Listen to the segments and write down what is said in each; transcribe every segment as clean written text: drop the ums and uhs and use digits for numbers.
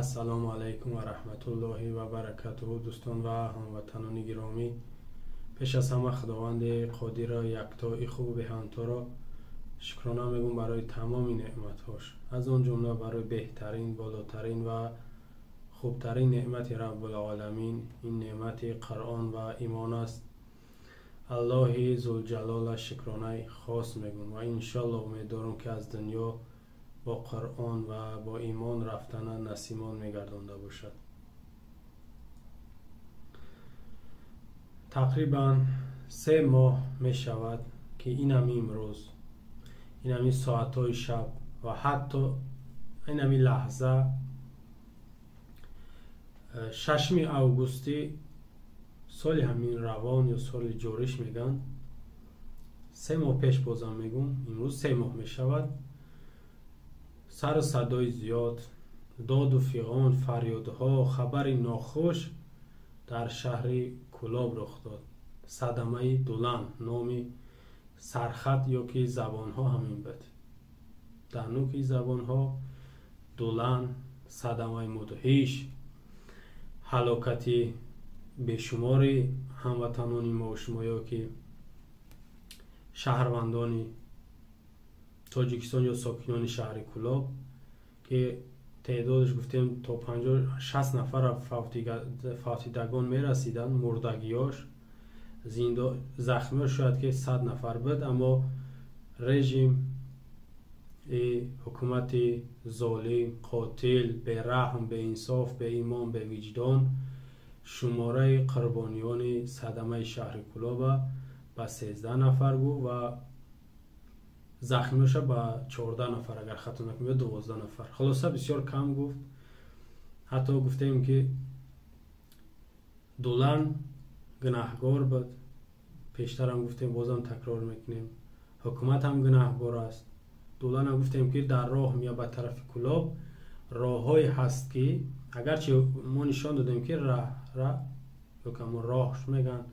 Ассалому алайкум ва раҳматуллоҳи ва баракатуҳу, дӯстон ва ҳамватанони гиромӣ. Пеш аз ҳама Худованди Қодирро, яктои хубу беҳамторо шукрона мегӯм барои тамоми неъматҳош, аз он ҷумла барои беҳтарин, болотарин ва хубтарин неъмати Раббулоламин, ин неъмати Қуръон ва имон аст. Аллоҳи Зулҷалола шукронаи хос мегӯм ва иншоаллоҳ умед дорам, ки аз дунё бо Қуръон ва бо имон рафтана насибмон мегардонда бошад. Тақрибан 3 моҳ мешавад, ки инами имрӯз, инами соатҳои шаб ва ҳатто инами лаҳза, 6 августи соли ҳамин равон ё соли ҷориш мегӯянд, 3 моҳ пеш бозам мегӯм, имрӯз 3 моҳ мешавад, сару садои зиёд, доду фиғон, фарёдҳо, хабари нохуш дар шаҳри Кӯлоб рух дод. Садамаи Дулан, номи сархат ё ки забонҳо ҳамин буд. Дар нуки забонҳо Дулан, садамаи мудҳиш, ҳалокати бешумори ҳамватанони мо шумо ё ки шаҳрвандони Тоҷикистон ё сокинони шаҳри Кӯлоб, ки теъдодаш гуфтем то 50-60 нафара фавтидагон мерасиданд, мурдагиёш, захмиёш шояд ки 100 нафар буд, аммо режим и ҳукумати золим, қотил, бераҳм, беинсоф, беимон, бевиҷдон шумораи қурбониёни садамаи шаҳри Кӯлоба ба 13 нафар гуфт ва захмиёша ба 14 нафар, агар хато накунам, ё 12 нафар. Хулоса бисёр кам гуфт. Ҳатто гуфтем, ки Дулан гунаҳгор буд, пештарам гуфтем, бозам такрор мекунем, ҳукумат ҳам гунаҳгор аст. Дуланам гуфтем, ки дар роҳ мея ба тарафи Кӯлоб, роҳҳое ҳаст, ки агарчи мо нишон додем, ки раҳра ё камон роҳш мегӯянд,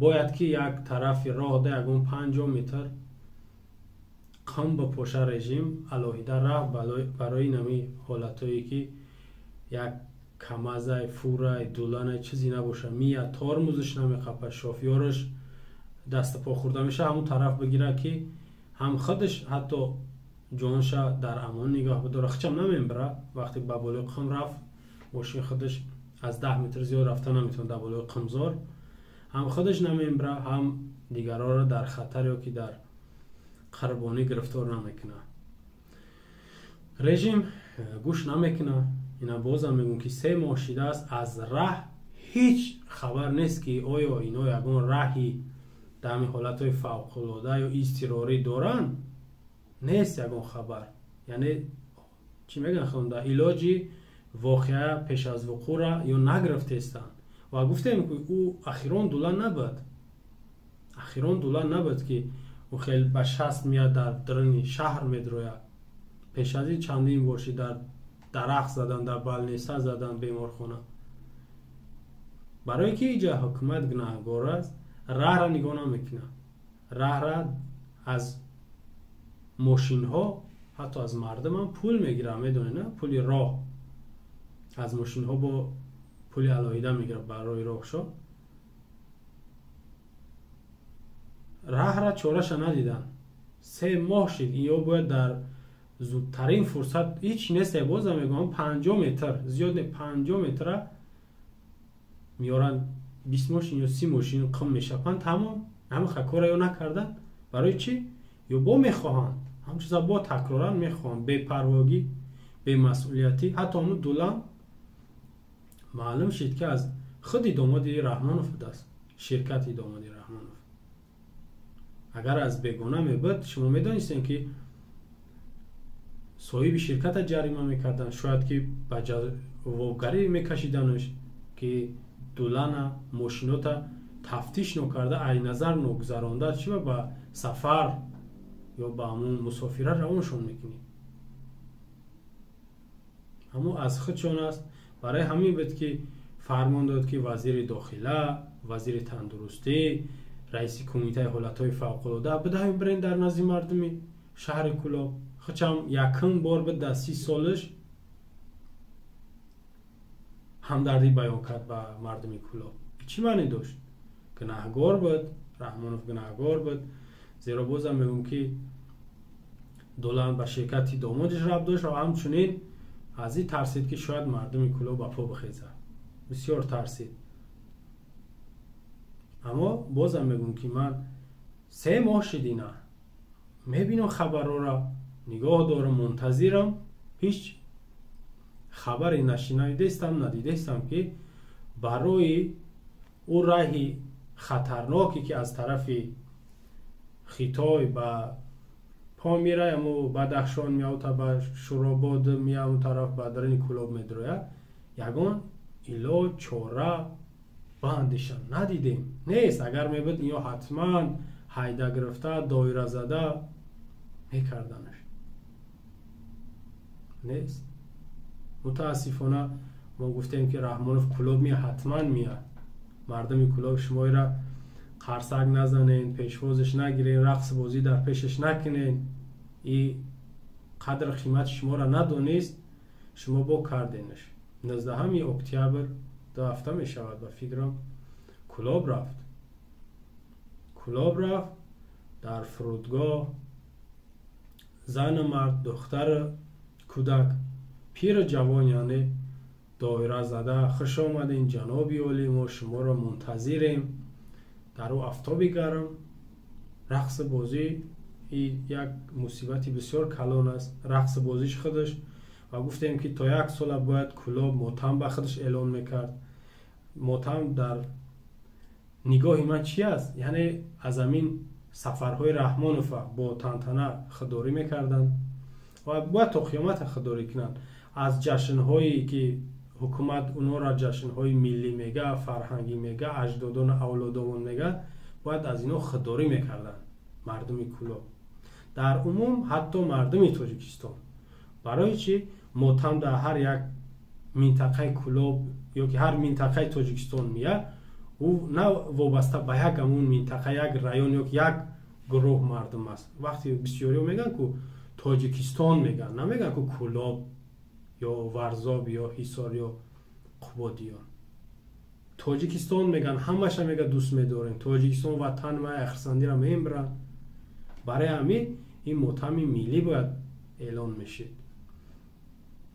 бояд ки як тарафи роҳ да ягон 50 метр қам ба поша режим алоҳида раҳ барои нами ҳолатҳое, ки як камазай, фурай, дуланай, чизе набоша, мия тормозш намеқапа, шофёраш дасту по хӯрда меша, ҳамун тараф бигира, ки ҳам худаш ҳатто ҷонша дар амон нигоҳ бидора, хичам намембира. Вақте ба болои қум рафт, мошин худаш аз 10 метр зиёд рафта наметавонад дар болои қумзор, ҳам худаш намембира, ҳам дигарҳоро дар хатар ё ки дар қурбонӣ гирифтор намекунад. Режим гӯш намекунад. Ина бозам мегӯм, ки 3 моҳ шидааст, аз раҳ ҳеҷ хабар нест, ки оё ино ягон раҳи дар ҳамин ҳолатҳои фавқулода ё изтирорӣ доранд? Нест ягон хабар. Яъне чӣ мегӯянд, хонда илоҷи воқеа пеш аз вуқӯъра ё нагирифтестанд. Ва гуфтем, ки ӯ ахирон Дулан набуд, ахирон Дулан набуд, ки ӯ хел ба 60 меяд, дар даруни шаҳр медрояд. Пеш аз ин чандин бор дар дарахт задан, дар балнеса задан, беморхона. Барое ки иҷа ҳукумат гунаҳгор аст, раҳра нигоҳ намекунад, раҳра аз мошинҳо, ҳатто аз мардумам пул мегирад, медонед, на пули роҳ аз мошинҳо бо пули алоҳида мегирад барои роҳшо. Раҳра чораша надиданд. 3 моҳ шид, ё бояд дар зудтарин фурсат, ҳеҷ нест, бозам мегӯям, 50 метр зиёд не, 50 метра меоранд, 20 мошин ё 30 мошин қум мешапанд, тамом. Ҳамин кора ё накарданд. Барои чӣ? Ё бо мехоҳанд ҳам чиза, бо такроран мехоҳанд, бепарвогӣ, бемасъулиятӣ. Ҳатто ҳамун Дулан маълум шид, ки аз худи домоди Раҳмонов будааст, ширкати домоди Раҳмонов. Агар аз бегона мебуд, шумо медонистем, ки соҳиби ширката ҷарима мекарданд, шояд ки ба ҷавобгарӣ мекашиданаш, ки Дулана мошинота тафтиш нокарда, ай назар ногузаронда, чӣ ба сафар ё ба ҳамун мусофира равоншон мекунӣ? Ҳамун аз худшон аст. Барои ҳамин буд, ки фармон дод, ки вазири дохила, вазири тандурустӣ, раиси кумитаи ҳолатҳои фавқулода бидаҳем, бирен дар назди мардуми шаҳри Кӯлоб. Худшам якум бор буд дар 30 солаш. ҳамдардӣ баён кард ба мардуми Кӯлоб. Чӣ маъне дошт? Гунаҳгор буд Раҳмонов, гунаҳгор буд. Зеро бозам мегӯм, ки Доланд ба ширкати домодиш рабт дошт ва ҳамчунин аз ин тарсид, ки шояд мардуми Кӯлоб ба по бихезад. Бисёр тарсид. Аммо бозам мегӯм, ки ман 3 моҳ шидина мебинам, хабарҳоро нигоҳ дорам, мунтазирам, ҳеҷ хабаре нашинавидастам, надидастам, ки барои ӯ раҳи хатарноке, ки аз тарафи Хитой ба Помира, аму Бадахшон меота, ба Шуробод меа, он тараф ба дарини Кӯлоб медрояд, ягон илоҷ, чора баандеша надидем. Нест. Агар мебуд, ино ҳатман ҳайда гирифта, доира зада мекарданаш. Нест, мутаассифона. Мо гуфтем, ки Раҳмонов Кӯлоб мея, ҳатман меяд. Мардуми Кӯлоб, шумоира қарсак назанен, пешвозаш нагирен, рақс бозӣ дар пешаш накунен. И қадр қимати шуморо надонист, шумо бо карденаш. 19 октябр, 2 ҳафта мешавад, ба фикрам, Кӯлоб рафт. Кӯлоб рафт, дар фурудгоҳ зану мард, духтару кӯдак, пиру ҷавон, яъне доира зада: «Хуш омадем, ҷаноби олӣ, мо шуморо мунтазирем». Дар ӯ афтоби гарм рақси бозӣ, як мусибати бисёр калон аст рақси бозиш худаш. Ва гуфтем, ки то як сола бояд Кӯлоб мотам ба худаш эълон мекард. Мотам дар нигоҳи ман чи аст? Яъне аз амин сафарҳои Раҳмонова бо тантана худдорӣ мекарданд ва бояд то қиёмата худдорӣ кунанд. Аз ҷашнҳое, ки ҳукумат онҳоро ҷашнҳои миллӣ мега, фарҳангӣ мега, аҷдодону авлодомон мега, бояд аз инҳо худдорӣ мекарданд мардуми Кӯлоб, дар умум ҳатто мардуми Тоҷикистон. Барои чӣ мотам дар ҳар як минтақаи Кӯлоб ё ки ҳар минтақаи Тоҷикистон меяд, ӯ на вобаста ба як ҳамун минтақа, як район ё як гурӯҳ мардум аст? Вақте бисёриҳо мегӯянд, ку Тоҷикистон мегӯянд, намегӯянд, ку Кӯлоб ё Варзоб ё Ҳисор ё Қубодиён. Тоҷикистон мегӯянд, ҳамаша мега дӯст медорем Тоҷикистон, ватан ма, хурсандира мебаранд. Барои ҳамин ин мотами миллӣ бояд эълон мешид.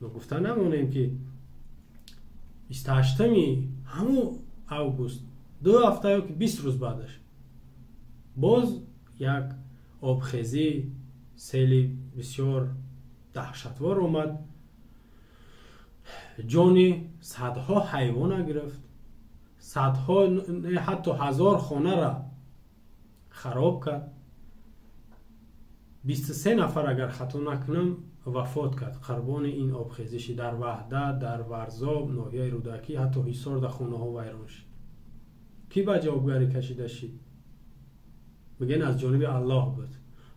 Гуфта намонем, ки 28-ми ҳамун август, 2 ҳафта ё ки 20 рӯз баъдаш, боз як обхезӣ, сели бисёр даҳшатвор омад, ҷони садҳо ҳайвона гирифт, садҳо, ҳатто ҳазор хонара хароб кард. 23 нафар, агар хато накунам, вафот кард қурбони ин обхезиши дар Ваҳдат, дар Варзоб, ноҳияи Рӯдакӣ, ҳатто Ҳисорда хонаҳо вайрон шуд. Кӣ ба ҷавобгарӣ кашида шид? Мегӯян, аз ҷониби Аллоҳ буд.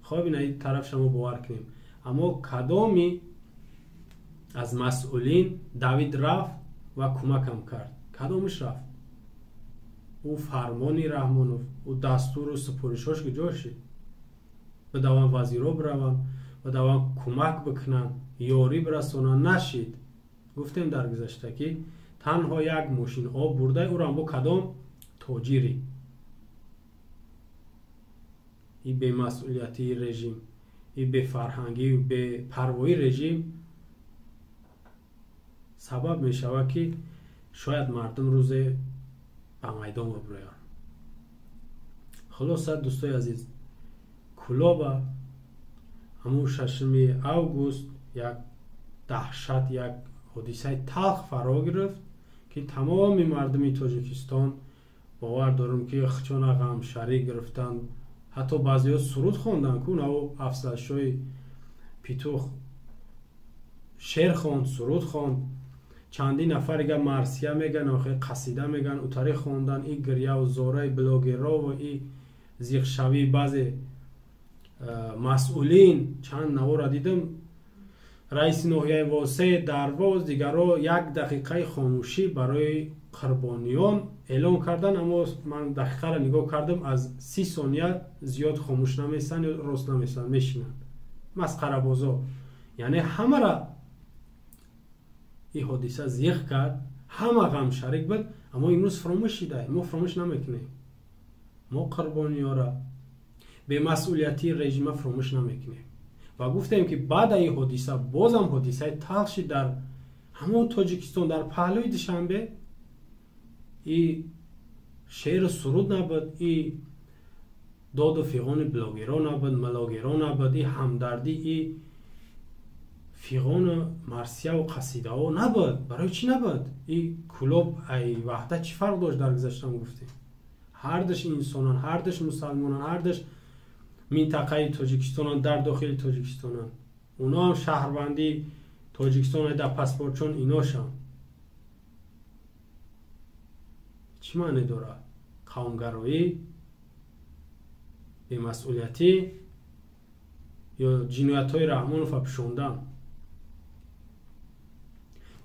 Хоб, ина тараф шумо бовар кунем, аммо кадоми аз масъулин давид рафт ва кӯмакам кард? Кадомиш рафт? Ӯ фармони Раҳмонов, ӯ дастуру супоришҳош куҷо шид? Бидаванд вазиро бираванд, бидаванд кӯмак бикунанд, ёрӣ бирасонанд. Нашид. Гуфтем дар гузашта, ки танҳо як мошин об бурда, ӯрам бо кадом тоҷири. И бемасъулиятии режим, и бефарҳангию бепарвоии режим сабаб мешавад, ки шояд мардум рӯзе ба майдон бибироянд. Хулоса, дӯстои азиз, Кӯлоба ҳамун 6 август як даҳшат, як ҳодисаи талх фаро гирифт, ки тамоми мардуми Тоҷикистон, бовар дорам, ки хчона ғамшарик гирифтанд. Ҳатто баъзеҳо суруд хонданд, ку наву Афзалшоҳи Питух шеър хонд, суруд хонд. Чандин нафарига марсия меган, охир қасида меган, утари хондан. И гирьяву зораи блогерову и зиқшавии баъзе масъулин, чанд навора дидам, раиси ноҳияи Восе, Дарвоз, дигарро як дақиқаи хомӯшӣ барои қурбониён эълон кардан, аммо ман дақиқаро нигоҳ кардам, аз 30 сония зиёд хомӯш наместанд ё рост наместанд, мешинанд масхарабозо. Яъне ҳамара ин ҳодиса зиқ кард. Ҳама ғамшарик буд, аммо имрӯз фаромӯш шида. Мо фаромӯш намекунем. Мо қурбониёра, бемасъулиятии режима фаромӯш намекунем. Ва гуфтем, ки баъд ин ҳодиса бозам ҳодисаи талх шид дар ҳамон Тоҷикистон, дар паҳлӯи Душанбе. И шеъру суруд набуд, и доду фиғони блогеро набуд, малогеро набуд, и ҳамдардӣ, и фиғону марсияву қасидаҳо набуд. Барои чӣ набуд? И Кӯлоб ай Ваҳдат чӣ фарқ дошт? Дар гузаштам гуфтем, ҳардаш инсонан, ҳардаш мусалмонан, ҳардаш минтақаи Тоҷикистонан, дар дохили Тоҷикистонан. Оно ҳам шаҳрвандии Тоҷикистон дар паспортшон, иношам. Чӣ маъне дорад? Қавмгароӣ, бемасъулиятӣ ё ҷиноятҳои Раҳмонова пӯшондан.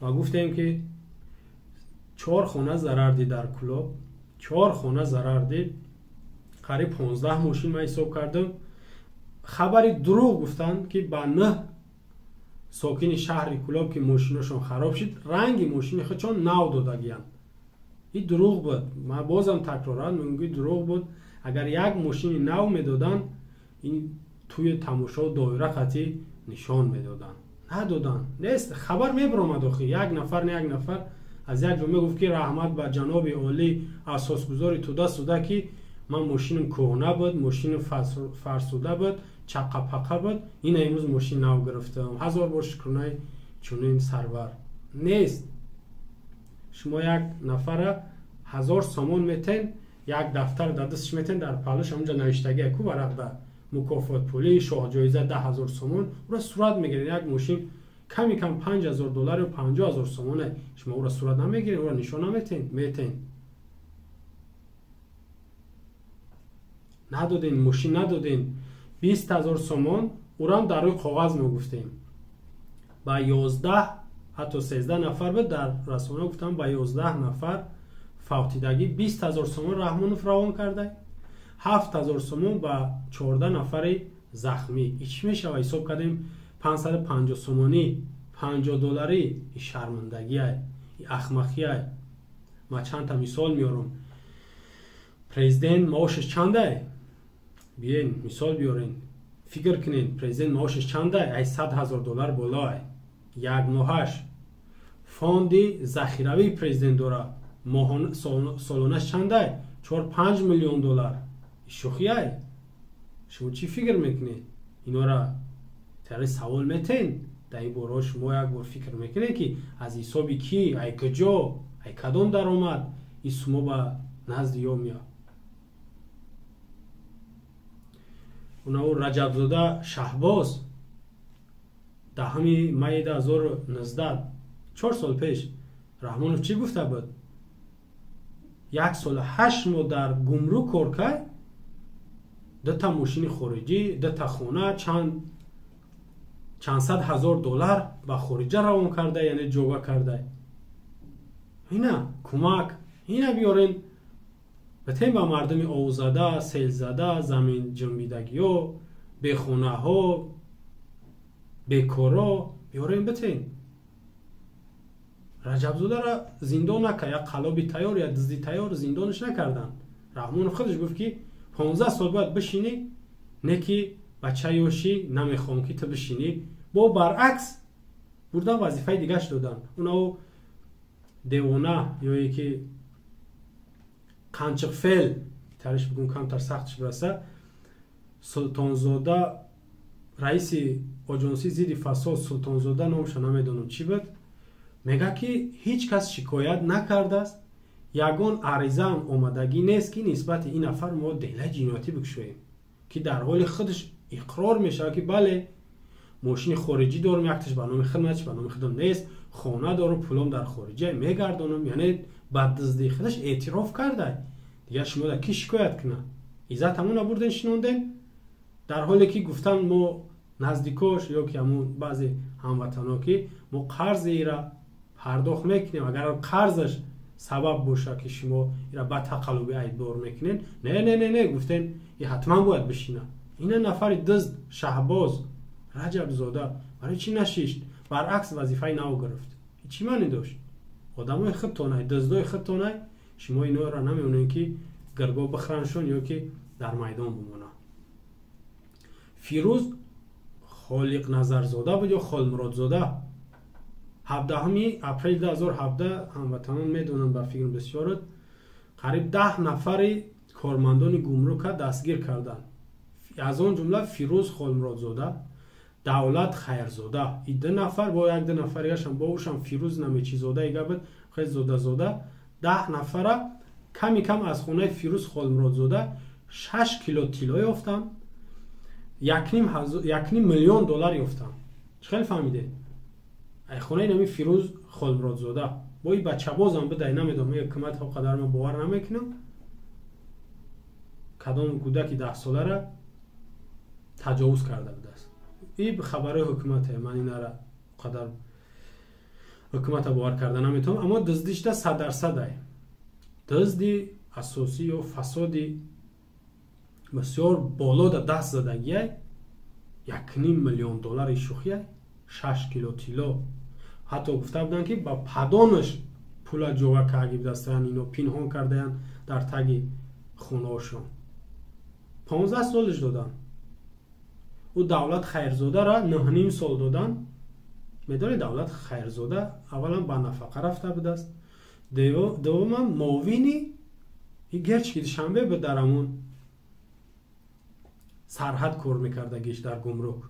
Ва гуфтем, ки 4 хона зарар дид дар Кӯлоб, 4 хона зарар дид, қариб 15 мошин ман ҳисоб кардам. Хабари дурӯғ гуфтанд, ки ба 9 сокини шаҳри Кӯлоб, ки мошиношон хароб шид, ранги мошини худшон нав додагиянд. Ин дурӯғ буд. Ман бозам такроран мегӯям, ки дурӯғ буд. Агар як мошини нав медоданд, ин тӯи тамошо доира қатъӣ нишон медоданд. Надоданд. Нест, хабар мебаромад охи. Як нафар не як нафар аз як ҷо мегуфт, ки раҳмат ба ҷаноби олӣ, асосгузори туда суда, ки ман мошинам кӯҳна буд, мошинам фарсуда буд, чаққапақа буд, ина имрӯз мошин нав гирифтам. Ҳазор бор шукрнаи чунин сарвар. Нест. Шумо як нафара 1000 сомон метен, як дафтар дар дасташ метен, дар паҳлӯш ҳамонҷа навиштагия ку варақда мукофот пулӣ, шоҳҷоиза 10 000 сомон, ура сурат мегирен. Як мошин ками кам 5000 доллар ё 50 000 сомоне, шумо ура сурат намегирен, ура нишон наметен? Метен. Надоден, мошин надоден. 20 000 сомон, урам дар рӯи коғаз мо гуфтем. Ба 11, ҳатто 13 нафар буд, дар расона гуфтам, ба 11 нафар фавтидагӣ 20 000 сомон Раҳмонов равон карда, 7000 сомон ба 14 нафари захмӣ. И чӣ мешава? Ҳисоб кардем, 550 сомонӣ, 50 долларӣ. И шармандагиай, и ахмақиай. Ман чандта мисол меорам. Президент маошаш чандай? Биен мисол биёрен, фикр кунед, президент маошаш чандай? Ай 100 000 доллар болоай як моҳаш. Фонди захиравии президент дора, солонаш чандай? 4-5 миллион доллар. Шӯхиай? Шумо чӣ фикр мекунед? Инора тари савол метен? Дар ин борао шумо як бор фикр мекунед, ки аз ҳисоби кӣ, ай куҷо, ай кадом даромад ин сумо ба назди ё меяд? Унаву Раҷабзода Шаҳбоз 10 майи 2019, 4 сол пеш, Раҳмонов чӣ гуфта буд? Як солу 8 моҳ дар гумрук кор кард, дута мошини хориҷӣ, дута хона, чанд сад ҳазор доллар ба хориҷа равон карда, яъне ҷога карда. Ина кӯмак, ина биёрен битем ба мардуми овзада, селзада, замин ҷунбидагиҳо, бехонаҳо, бекоро биёрен битем. Раҷабзодаро зиндон накард, як қалоби тайёр, як дизди тайёр зиндонаш накарданд. Раҳмонов худаш гуфт, ки 15 сол бояд бишинӣ, не ки бача ёшӣ, намехоҳам, ки ту бишинӣ. Бо баръакс бурдан вазифаи дигаш доданд. Унав девона ёе ки қанчиқфел тариш бигум, камтар сахтш бираса, Султонзода, раиси оҷонсии зидди фасод, Султонзода номша намедонам чӣ буд, мега, ки ҳеҷ кас шикоят накардааст, ягон аризаам омадагӣ нест, ки нисбати ин нафар мо делаи ҷиноятӣ бикушоем, ки дар ҳоли худаш иқрор мешавад, ки бале, мошини хориҷӣ дорам, якташ ба номи худам, якташ ба номи худам нест, хона дорам, пулом дар хориҷа мегардонам, яъне ба дуздии худаш эътироф карда. Дигар шумо дар кӣ шикоят кунад? Иззат ҳамона бурден шинонден, дар ҳоле ки гуфтан мо наздикош ё ки ҳамун баъзе ҳамватанҳо, ки мо қарзи ира пардохт мекунем, агар қарзаш сабаб бошад, ки шумо ира ба тақаллуби айбдор мекунед. Не, не, не, не, гуфтен, и ҳатман бояд бишинад. Ина нафари дузд Шаҳбоз Раҷабзода барои чӣ нашишт? Баръакс вазифаи нав гирифт. Чӣ маъне дошт? Одамои худтонай, дуздои худтонай, шумо инора намемонед ки гирго бихӯраншон ё ки дар майдон бимонанд. Фирӯз Холиқназарзода буд ё Холмуродзода. 17 апрели 2017 ҳамватанон медонанд, ба фикр бисёрат, қариб 10 нафари кормандони гумрука дастгир карданд. Аз он ҷумла Фирӯз Холмуродзода, Давлат Хайрзода. И ду нафар бо як ду нафаригашам бо ушам Фирӯз намечизода ига буд, хеле зодазода. 10 нафара ками кам аз хонаи Фирӯз Холмуродзода 6 кило тилло ёфтанд, 1,5 миллион доллар ёфтанд. Чӣ хеле фаҳмидед? Ай хонаи нами Фирӯз Холмуродзода. Бо и бачабозам будай, намедонам, ҳукумат қадар ма бовар намекунам. Кадом кӯдаки 10 солара таҷовуз карда будааст. И хабарои ҳукумате, ман инара қадар ҳукумата бовар карда наметавонам, аммо дуздишта 100% ай. Дузди асосӣ ё фасоди бисёр боло да даст задагиай, 1,5 миллион доллари шӯхиай, 6 кило тилло. Ҳатто гуфта буданд ки ба падонаш пула ҷога карда будастанд, ино пинҳон кардаянд дар таги хонаошон. 15 солаш доданд. Ӯ Давлат Хайрзодаро 9,5 сол доданд. Медонед, Давлат Хайрзода аввалан ба нафақа рафта будааст, дуввуман муовини герчи ки Душанбе буд, дар ҳамон сарҳад кор мекардагиш дар гумрук.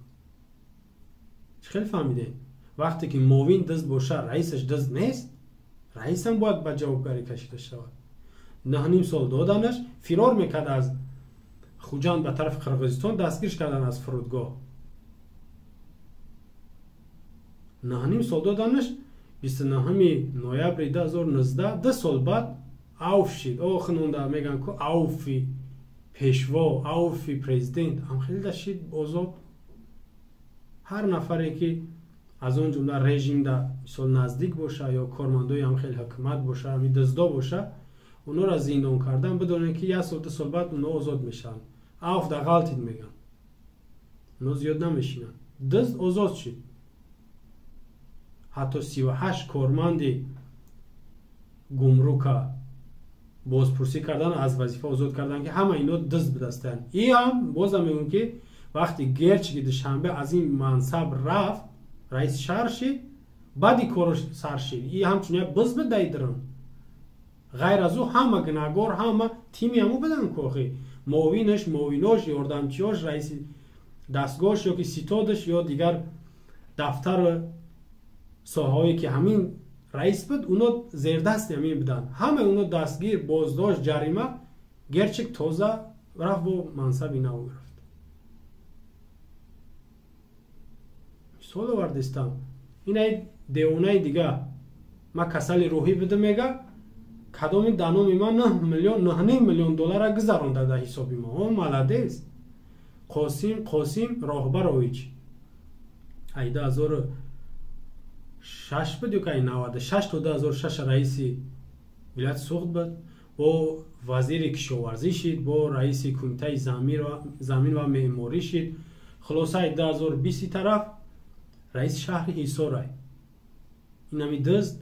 Чӣ хеле фаҳмидед? Вақте ки муовин дузд боша, раисаш дузд нест, раисам бояд ба ҷавобгарӣ кашида шавад. 9,5 сол доданаш, фирор мекард аз Хуҷанд ба тарафи Қирғизистон, дастгирш кардан аз фурудгоҳ. 9,5 сол доданаш, 29 ноябри 2019, 2 сол баъд авф шид. Охинонда мегӯянд ку авфи пешво, авфи президент, ам хеле да шид озод. Ҳар нафаре ки аз он ҷумла режимда мисол наздик боша ё кормандои ам хеле ҳукумат боша, ами дуздо боша, онҳоро зиндон кардан, бидонед ки 1 сол 2 сол баъд онҳо озод мешаванд. Авф да ғалтид мегӯянд, онҳо зиёд намешинанд. Дузд озод шид. Ҳатто 38 корманди гумрука бозпурсӣ кардан, аз вазифа озод кардан, ки ҳама ино дузд будастанд. И ҳам бозам мегӯям ки вақти Герчи ки Душанбе аз ин мансаб рафт, раиси шаҳр шид, баъди кораш сар шид. И ҳамчун як буз буд даидрон. Ғайр аз ӯ ҳама гунаҳгор, ҳама тими ҳаму буданд кохи. Муовинаш, муовинош, ёрдамчиёш, раиси дастгоҳш ё ки ситодаш ё дигар дафтар соҳаҳое ки ҳамин раис буд, уно зердасти ҳамин буданд. Ҳамаи уно дастгир, боздошт, ҷарима. Герчик тоза рафт бо мансаби нав гирифт. Мисол овардистам. Инай девонаи дига. Ма касали рӯҳӣ будам, мега, кадоми дар номи ман 9,5 миллион доллара гузаронда дар ҳисоби ма. О, молодец. Қосим Роҳбарович. Ай 2006 буд ё ки 96 то 2006 раиси вилояти Суғд буд, бо вазири кишоварзӣ шид, бо раиси кумитаи замин ва меъморӣ шид. Хулосаи 2020 тараф раиси шаҳри Ҳисорай. Инами дузд,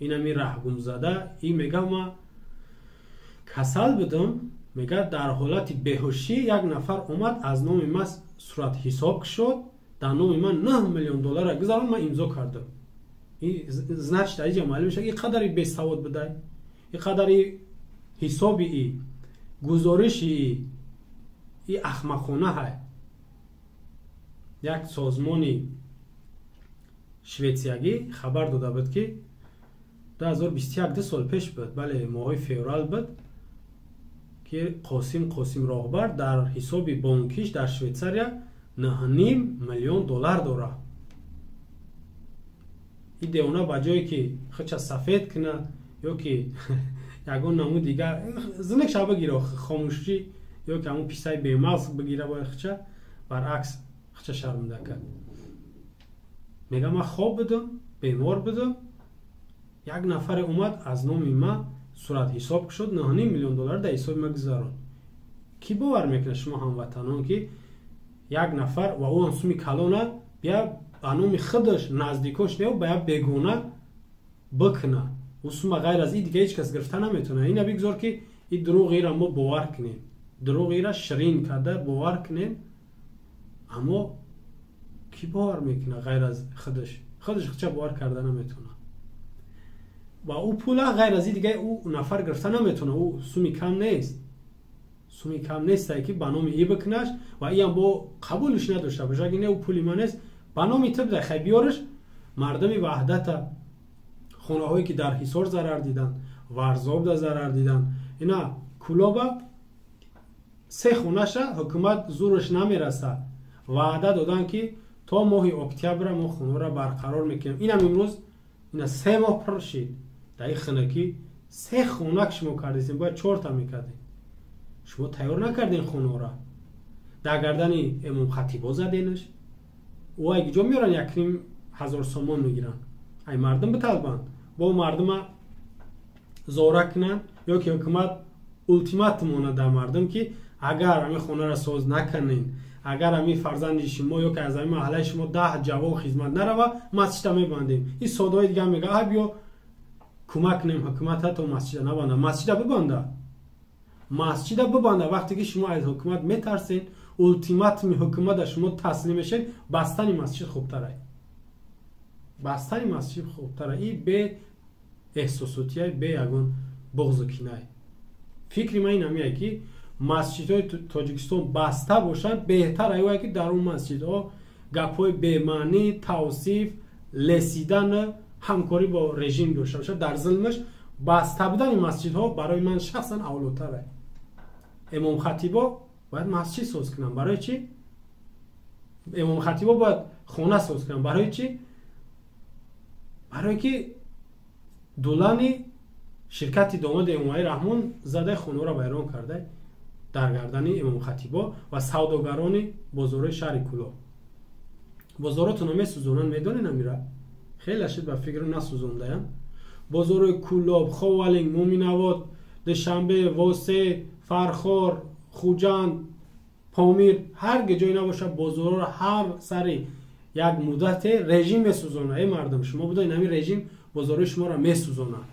инами раҳгумзада, и мега ма касал будам, мега дар ҳолати беҳушӣ як нафар омад аз номи ма суратҳисоб кушод, дар номи ман 9 миллион доллара гузарон, ман имзо кардам. Значит, аиҷа маълум мешавад, и қадари бесавод будай, и қадари ҳисоби и гузориши и ахмақона ҳай. Як созмони шветсиягӣ хабар дода буд ки 2021, 2 сол пеш буд, бале, моҳои феврал буд, ки Қосим Роҳбар дар ҳисоби бонкиш дар Швейтсария 9,5 миллион доллар дорад. И девона ба ҷое ки худша сафед кунад ё ки ягон намуд дигар зинак ша бигира, хомӯшӣ ё ки ҳамон писаи бемағз бигира, бояд худша, баръакс худша шарманда кард. Мега ман хоб будам, бемор будам, як нафаре омад аз номи ман суратҳисоб кушод, 9,5 миллион доллар дар ҳисоби ман гузаронд. Кӣ бовар мекунад шумо ҳамватанон ки як нафар ва ӯ ҳам суми калона бия ба номи худаш наздикош не, ба як бегона бикуна. Ӯ сума ғайр аз и дига ҳеҷ кас гирифта наметавонад. Ина бигзор, ки и дурӯғ ира мо бовар кунем, дурӯғ ира ширин карда бовар кунем, аммо кӣ бовар мекунад ғайр аз худаш? Худаш худша бовар карда наметавонад. Ва ӯ пула ғайр аз и дига ӯ нафар гирифта наметавонад. Ӯ суми кам нест, суми кам нестае, ки ба номи и бикунаш ва иам бо қабулш надошта боша, ки не, ӯ пули ман нест, ба номи ту бидай. Хай, биёраш. Мардуми Ваҳдата, хонаҳое ки дар Ҳисор зарар диданд, Варзобда зарар диданд, ина Кулоба се хонаша ҳукумат зураш намераса. Ваъда доданд, ки то моҳи октябра мо хонаро барқарор мекунем. Инам имрӯз ина 3 моҳ пур шид. Дар ин хунакӣ се хона ки шумо кардесем, бояд чорта мекардем. Шумо тайёр накардем хонаро, дар гардани эмомхатибо заденаш. Ӯ ай ҷо меоранд, 1,5 ҳазор сомон мегиранд, ай мардум биталбанд, бо мардума зора кунанд ё ки ҳукумат ултиматум монад дар мардум, ки агар ҳамин хонаро соз накунед, агар ҳамин фарзанди шумо ё ки аз ҳамин маҳаллаи шумо 10 ҷавон хизмат нарава, масҷида мебандем. Ин содои дига мега, а биё кӯмак кунем ҳукумата, то масҷида набанда. Масҷида бибанда, масҷида бибанда. Вақте ки шумо аз ҳукумат метарсед, ултиматуми ҳукумата шумо таслим мешед, бастани масҷид хубтарай, бастани масҷид хубтара. И бе эҳсосотияй, бе ягон буғзу кинай. Фикри ман ин ҳамие, ки масҷидҳои Тоҷикистон баста бошанд беҳтар ае, ки дар он масҷидҳо гапҳои бемаънӣ, тавсиф, лесидан, ҳамкорӣ бо режим дошта бошад дар зулмаш. Баста будани масҷидҳо барои ман шахсан авлотар. Имомхатибо бояд масҷид соз кунанд. Барои чӣ имомхатибо бояд хона соз кунанд? Барои чӣ? Барое ки дулани ширкати домоди Эмомалӣ Раҳмон задаи хонаро вайрон карда дар гардани имомхатибо ва савдогарони бозорҳои шаҳри Кулоб. Бозоротонро месӯзонанд, медонед амира? Хеле шид ба фикру насӯзондаям бозорҳои Кулоб, Ховалинг, Муминавод, Душанбе, Восе, Фархор, Хуҷанд, Помир, ҳар ҷое набошад, бозорҳоро ҳар сари як муддате режим месӯзонад. Эй мардум, шумо будоед, ҳамин режим бозорҳои шуморо месӯзонад.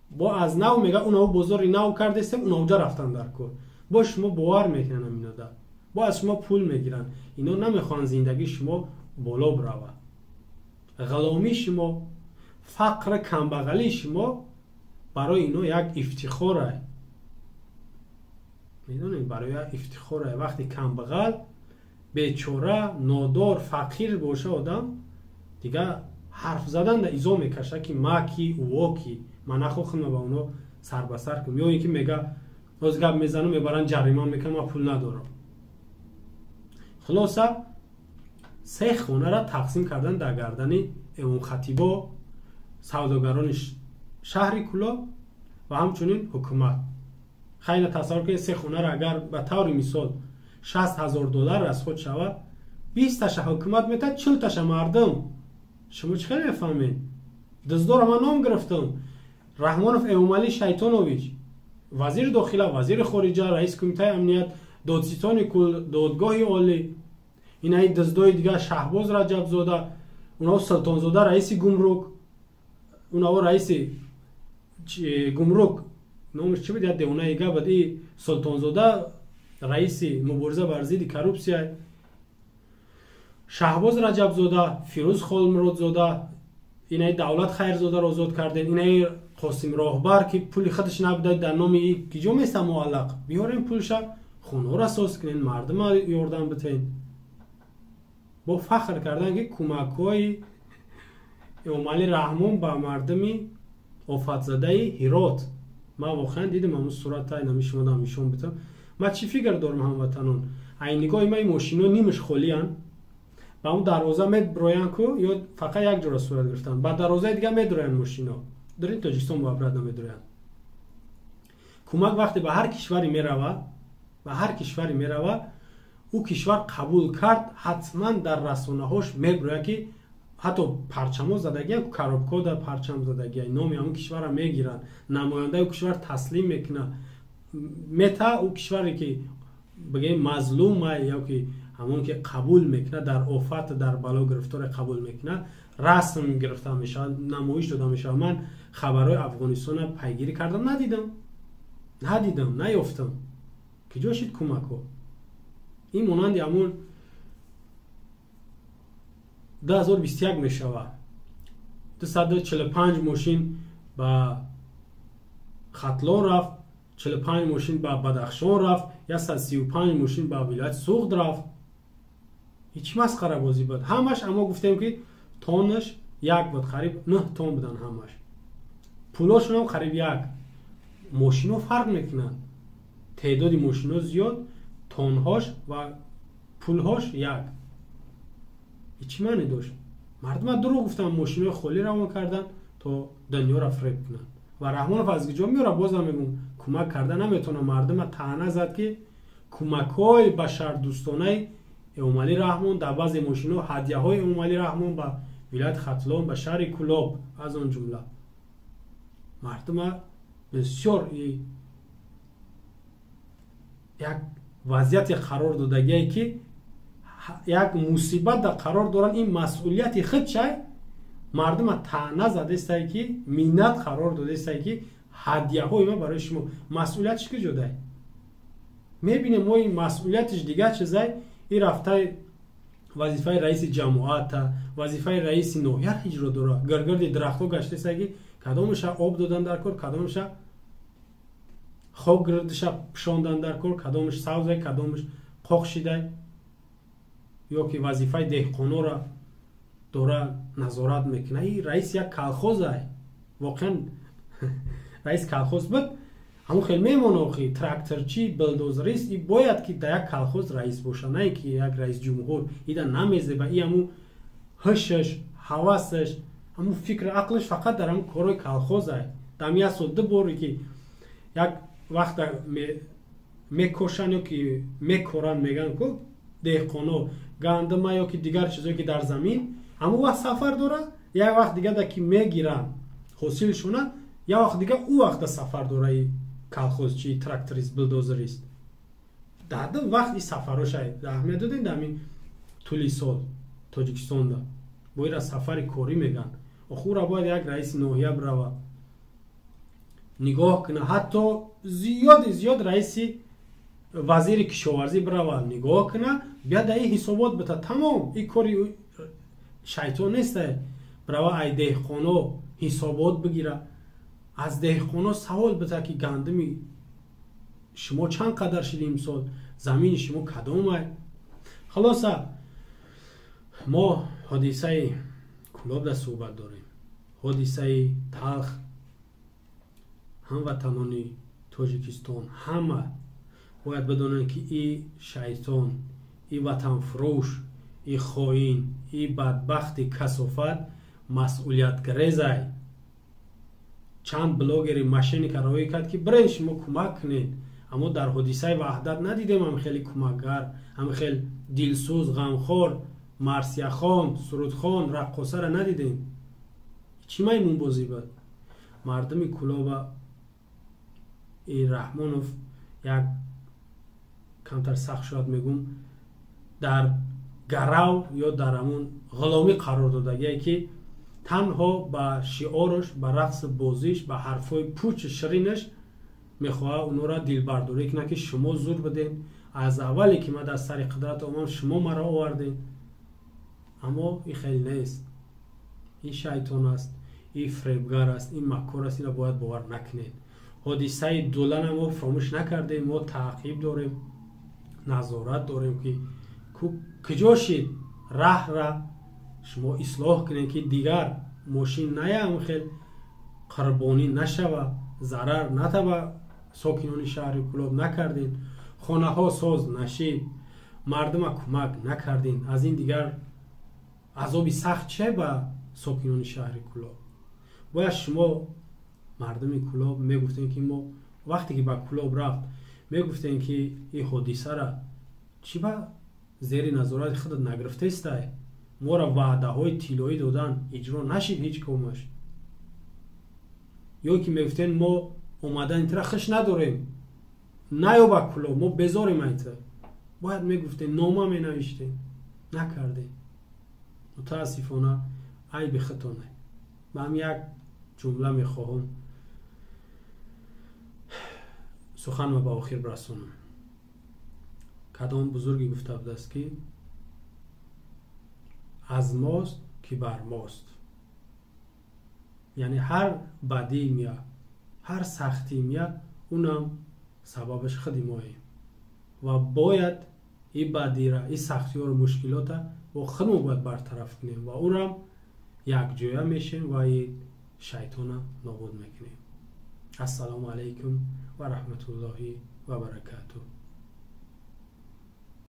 Бо аз нав мега, унав бозори нав кардестем, унавҷа рафтан дар кор. Бо шумо бовар мекунанд аминода, бо аз шумо пул мегиранд. Ино намехоҳанд зиндагии шумо боло биравад. Ғуломии шумо, фақр, камбағалии шумо барои ино як ифтихорае. Медонед, барои як ифтихорае. Вақте камбағал, бечора, нодор, фақир боша одам, дига ҳарф задан да изо мекаша, ки ма ки, ӯо ки, ман нахохам ба оно сарбасар кунам. Ё ин ки мега, боз гап мезанам, мебаранд, ҷарима мекунам, ман пул надорам. Хулоса, се хонара тақсим кардан дар гардани эмомхатибо, савдогарони шаҳри Кулоб ва ҳамчунин ҳукумат. Хайна, тасаввур кунед, се хонара агар ба таври мисол 60 000 доллар расход шавад, 20-таша ҳукумат метад, 40-таша мардум. Шумо чӣ хел мефаҳмед? Дуздора ман ном гирифтам: Раҳмонов Эмомалӣ Шайтонович, вазири дохила, вазири хориҷа, раиси кумитаи амният, додситони кул, додгоҳи олӣ. Инаи дуздои дигар: Шаҳбоз Раҷабзода, унао Султонзода, раиси гумрук, унао раиси гумрук, номаш чӣ буд, як девонаи га буд. И Султонзода раиси мубориза бар зидди коррупсия, Шаҳбоз Раҷабзода, Фирӯз Холмуродзода, инаи Давлат Хайрзодаро озод кардем, инаи Қосим Роҳбар, ки пули худаш набуда, дар номи и киҷо места муаллақ. Биёрем пулша, хонаҳоро соз кунем, мардума ёрдам битем. Бо фахр кардан, ки кӯмакҳои Эмомалӣ Раҳмон ба мардуми офатзадаи Ҳирот. Ман воқеан дидам ҳамун сурата, инами шумо нишон битам. Ман чӣ фикр дорам, ҳамватанон? Ай нигоҳи ман, ин мошино нимаш холиянд, ба он дарвоза медроянд ку, ё фақат як ҷора сурат гирифтанд, ба дарвозаи дига медроянд мошино, дар Тоҷикистон бо обратно медроянд. Кӯмак вақте ба ҳар кишваре мерава, ба ҳар кишваре мерава, ӯ кишвар қабул кард, ҳатман дар расонаҳош меброяд, ки ҳатто парчамҳо задагиян, коробка дар парчам задагия, номи ҳамон кишварро мегиранд, намояндаи ӯ кишвар таслим мекунад, мета. Ӯ кишваре ки бигӯем мазлума ё ки ҳамон ки қабул мекунад, дар офат, дар бало гирифторе қабул мекунад, Расм гирифта мешавад, намоиш дода мешавад. Ман хабарҳои Афғонистонро пайгирӣ кардам, надидам, наёфтам. Киҷо шид кӯмакҳо? Ин монанди ҳамун 2021 мешавад. 245 мошин ба Хатлон рафт, 45 мошин ба Бадахшон рафт, 135 мошин ба вилояти Суғд рафт. Ҳеҷ масхарабозӣ буд ҳамаш. Аммо гуфтем, ки тоннаш як буд, қариб 9 тонн будан ҳамаш, пулошонам қариб як. Мошино фарқ мекунанд, теъдоди мошино зиёд, тонҳош ва пулҳош як. Чӣ маъне дошт? Мардума дурӯғ гуфтан, мошинои холӣ равон кардан, то дунёро фиреб кунанд. Ва Раҳмонов аз куҷо меёрад? Бозам мегӯм, кӯмак карда наметавонад. Мардума таъна зад, ки кӯмакҳои башардӯстонаи Эмомалӣ Раҳмон дар баъзе мошино, ҳадяҳои Эмомалӣ Раҳмон ба вилояти Хатлон, ба шаҳри Кӯлоб аз он ҷумла. Мардума бисёр як вазъияте қарор додагие, ки як мусибат да қарор доранд. Ин масъулияти худ чай. Мардума таъна задестае, ки миннат қарор додестае, ки ҳадяҳои ма барои шумо. Масъулиятш куҷо дай? Мебинем мо, ин масъулиятиш дигар чизай. И рафтаи вазифаи раиси ҷамоата, вазифаи раиси ноҳия иҷро дора. Гиргирди дарахтҳо гаштесае, ки кадомаша об додан дар кор, кадомаша хок гирдиша пӯшондан дар кор, кадомаш савзай, кадомаш қоқ шидай, ё ки вазифаи деҳқонора дора, назорат мекунад. И раис як колхозай, воқеан раис колхоз буд, ҳамон хел мемона. Охи, тракторчи, булдозерист и бояд ки дар як колхоз раис боша, на ки як раис ҷумҳур. Ида намезеба. И ҳамун ҳушаш, ҳавасаш, ҳамун фикри ақлаш фақат дар ҳамун корҳои колхозай. Дам як сол ду боре ки як вақта мекошанд ё ки мекоранд, мегӯянд ку деҳқоно, гандума ё ки дигар чизое ки дар замин, ҳамон вақт сафар дора. Як вақт дигар ки мегиранд ҳосилшона, як вақт дигар, ӯ вақта сафар дора. И колхозчи, тракторист, булдозерист дар ду вақт и сафароша аҳамият додем. Дар ҳамин тӯли сол Тоҷикистонда бо ира сафари корӣ мегӯянд. Охура бояд як раиси ноҳия бирава, нигоҳ куна, ҳатто зиёди зиёд раиси вазири кишоварзӣ бирава, нигоҳ куна, бияд, дар ин ҳисобот бита, тамом. Ин кори шайтон неста. Бирава, ай деҳқоно ҳисобот бигира, аз деҳқоно савол бита, ки гандуми шумо чанд қадар шиди имсол, замини шумо кадомай. Хулоса, мо ҳодисаи Кӯлобда суҳбат дорем, ҳодисаи талх. Ҳамватанони Тоҷикистон ҳама бояд бидонанд, ки и шайтон, и ватанфурӯш, и хоин, и бадбахти касофат масъулиятгирезай. Чанд блогери мошенника роҳӣ кард, ки бирен, шумо кӯмак кунед, аммо дар ҳодисаи Ваҳдат надидем ҳам хеле кӯмакгар, ҳам хел дилсӯз, ғамхор, марсияхон, сурудхон, раққосара надидем. Чӣ маймунбозӣ буд? Мардуми Кӯлоба и Раҳмонов як камтар сахт шояд мегум, дар гарав ё дар ҳамун ғуломӣ қарор додагие, ки танҳо ба шиораш, ба рақси бозиш, ба ҳарфҳои пучи ширинаш мехоҳад онҳоро дилбардорӣ кунад, ки шумо зур бидем, аз аввале ки ман дар сари қудрат омам, шумо маро овардем. Аммо ин хеле нест. Ин шайтон аст, ин фиребгар аст, ин маккор аст. Инро бояд бовар накунед. Ҳодисаи Дулана мо фаромӯш накардем. Мо таъқиб дорем, назорат дорем, ки куҷо шид. Раҳра шумо ислоҳ кунед, ки дигар мошин наям хел қурбонӣ нашава, зарар натаба сокинони шаҳри Кӯлоб накардем, хонаҳо соз нашид, мардума кӯмак накардем. Аз ин дигар азоби сахт че ба сокинони шаҳри Кӯлоб? Бояд шумо мардуми Кӯлоб мегуфтем, ки мо вақте ки ба Кӯлоб рафт, мегуфтем, ки ин ҳодисара чӣ ба зери назорати худат нагирифтестай? Моро ваъдаҳои тиллоӣ додан, иҷро нашид ҳеҷ комаш. Ё ки мегуфтем, мо омадани тира хуш надорем, наё ба Кӯлоб, мо безорем айта. Бояд мегуфтем, нома менавиштем, накардем. Мутаассифона, Айби худтоне. Ман як ҷумла мехоҳам суханро ба охир расонам. Кадом бузурге гуфта будааст, ки аз мост, ки бар мост. Яъне ҳар бадӣ мия, ҳар сахтӣ мия, унам сабабаш худи моем ва бояд и бадира, и сахтиёро, мушкилота бо худмо бояд бартараф кунем ва урам якҷоя мешем ва и шайтона нобуд мекунем. Ассалому алайкум ва раҳматуллоҳи ва баракатуҳ.